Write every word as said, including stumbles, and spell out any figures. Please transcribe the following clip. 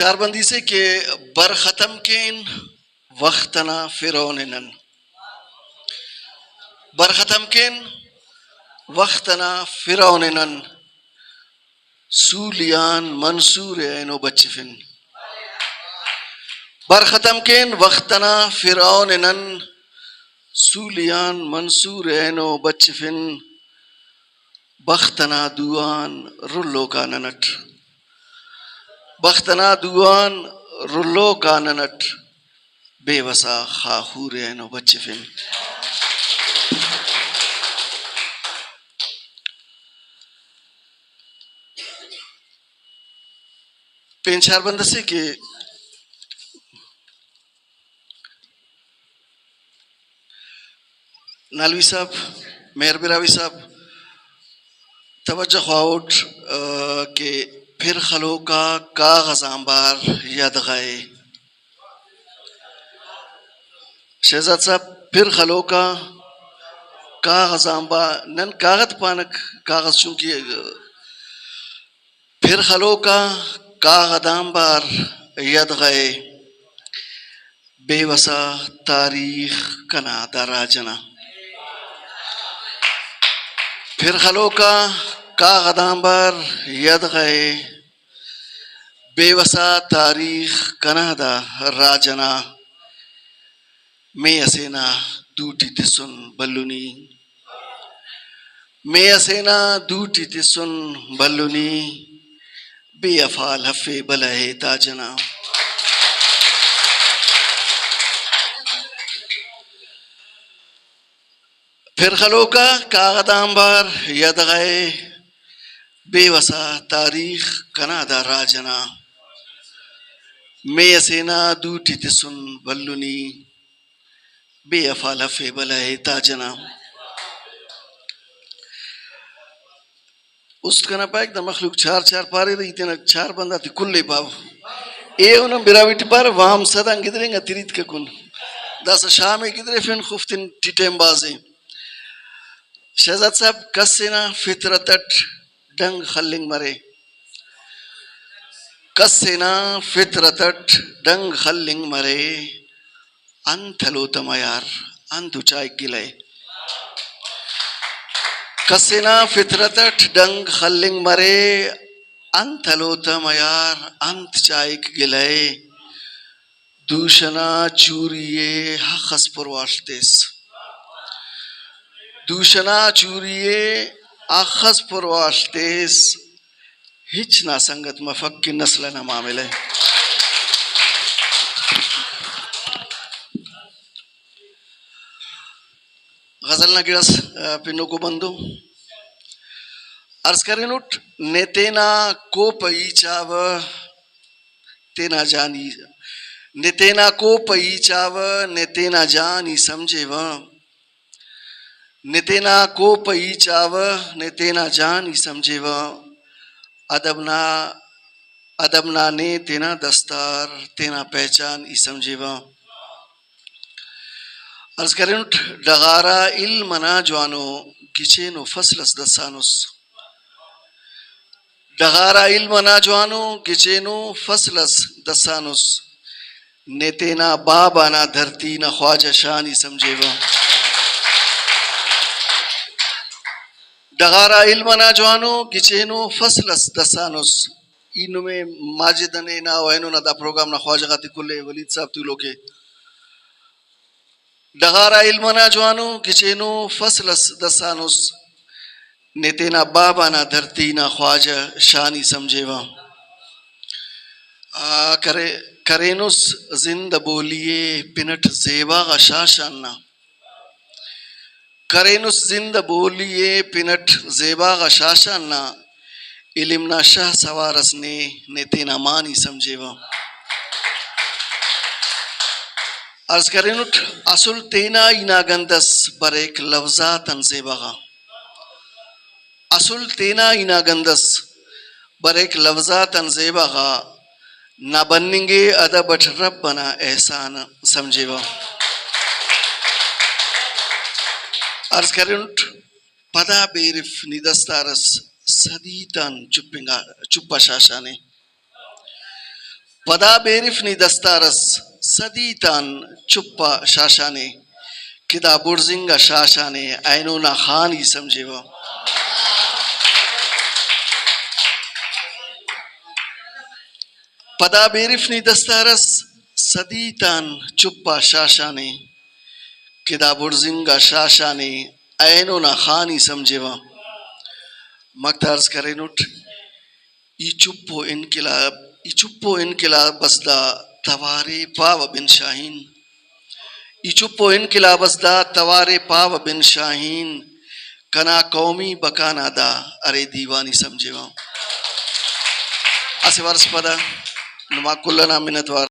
چاربندی سے کہ بر ختم کین وخت انا فرعون نن۔ بر ختم کین وخت انا فرعون نن۔ سولیان منصور ءِ اینو بچفن۔ بر ختم کین وخت انا فرعون نن۔ سولیان منصور ءِ اینو بچفن۔ بخت انا دو آن رلوک آ نن اٹ۔ بخت انا دو آن رلوک آ نن اٹ۔ بے وسا خاخور ءِ اینو بچفن۔ پین چار بند اسے کہ نالوی صاحب، مہر براہوئی صاحب، توجہ خواہوٹ، آ، کہ پھر خلوکا کاغذ آنبار یدغا ءِ۔ شہزاد صاحب، پھر خلوکا کاغذ آنبار، نن کاغذ پانک، کاغذ چونکہ پھر خلوکا کاغد آنبار یدغا ءِ، بے وسا تاریخ کنا دا راج ئنا۔ پھر خلوکا کاغد آنبار یدغا ءِ، بے وسا تاریخ کنا دا راج ئنا۔ مے اسے نا دوٹی تسن بھلنی۔ مے اسے نا دوٹی تسن بھلنی۔ بے افال ہفے بلہ ءِ تاج ئنا۔ پھر خلوکا کاغد آنبار یدغا ءِ، بے وسا تاریخ کنا دا راج ئنا۔ مے اسے نا دوٹی تسن بھلنی۔ بے افال ہفے بلہ ءِ تاج ئنا۔ است کنا پائک، دا مخلوق چار چار پارے، دا ای تینا چار بند آتے کل ءِ پاو۔ ایہن ہم براہوئی ٹی پارہ، وام صد آن گدرینگا تریتکہ کن۔ داسہ شام ءِ گدریفن، خفتن ٹی ٹائم بھاز ءِ۔ شہزاد صاحب، کس ئنا فطرت اٹ ڈنگ خلنگ مرے۔ کس ئنا فطرت اٹ ڈنگ خلنگ مرے۔ انت ہلوتہ میار، انت چائک گلہ ءِ۔ کس ئنا فطرت اٹ ڈنگ خلنگ مرے، انت ہلوتہ میار، انت چائک گلہ ءِ۔ دوشنا چوری ءِ اخس پرواڷ تس۔ دوشنا چوری ءِ اخس پرواڷ تس۔ ہچ نا سنگت مفک کہ نسل ئنا معاملہ ءِ۔ غزل نا گڑاس، آ، پنوکو بندو عرض کرینٹ، نے تینا کوپہ ای چاوہ، تینا جان ای، نے تینا کوپہ ای چاوہ، نے تینا جان ای سمجھیوہ۔ نے تینا کوپہ ای چاوہ، نے تینا جان ای سمجھیوہ۔ ادب نا، ادب نا نے تینا دستار، تینا پہچان ای سمجھیوہ۔ عرض کرینٹ، ڈغار آ علم انا جوانو گچینو فصل اس دسانس۔ ڈغار آ علم انا جوانو گچینو فصل اس دسانس۔ نے تینا بابا نا دھرتی نا خواجہ شان ای سمجھیوہ۔ ڈغار آ علم انا جوانو گچینو فصل اس دسانس۔ ای نمے ماجد انا ہنا و اینو نا دا پروگرام نا خواجہ غاتے کل ءِ، ولید صاحب تولوک ءِ۔ ڈغار آ علم انا جوانو گچینو فصل اس دسانس۔ نے تینا بابا نا دھرتی نا خواجہ شان ای سمجھیوہ۔ آ، کرے-، کرینس زند بولی ءِ پن اٹ زیبا غا شاشان نا۔ کرینس زند بولی ءِ پن اٹ زیبا غا شاشان نا۔ علم نا شہ سوار اس نے، نے تینا مان ای سمجھیوہ۔ عرض کرینٹ، اسل تینا ہی نا گند اس بریک لوزات آن زیبا غا۔ اسل تینا ہی نا گند اس بریک لوزات آن زیبا غا۔ نا بننگ ءِ ادب اٹ رب انا احسان سمجھیوہ۔ عرض کرینٹ، پدا بیرف نی دستار اس صدی تان چپ انگا، چپ آ شاشانے۔ پدا بیرف نی دستار اس صدی تان چپ آ شاشانے، کہ دا بڑزنگ آ شاشانے، اینو نا خان ای سمجھیوہ۔ پدا بیرف نی دستار اس صدی تان چپ آ شاشانے، کہ دا بڑزنگ آ شاشانے، اینو نا خان ای سمجھیوہ۔ مقطع عرض کرینٹ۔ ای چپ و انقلاب، ای چپ و انقلاب اس دا توارے پاوہ بن شاہین۔ ای چپ و انقلاب اس دا توارے پاوہ بن شاہین۔ کنا قومی بقا نا دا ارے دیوانی سمجھیوہ۔ اسہ وارس پدا نما کل ئنا منت وار۔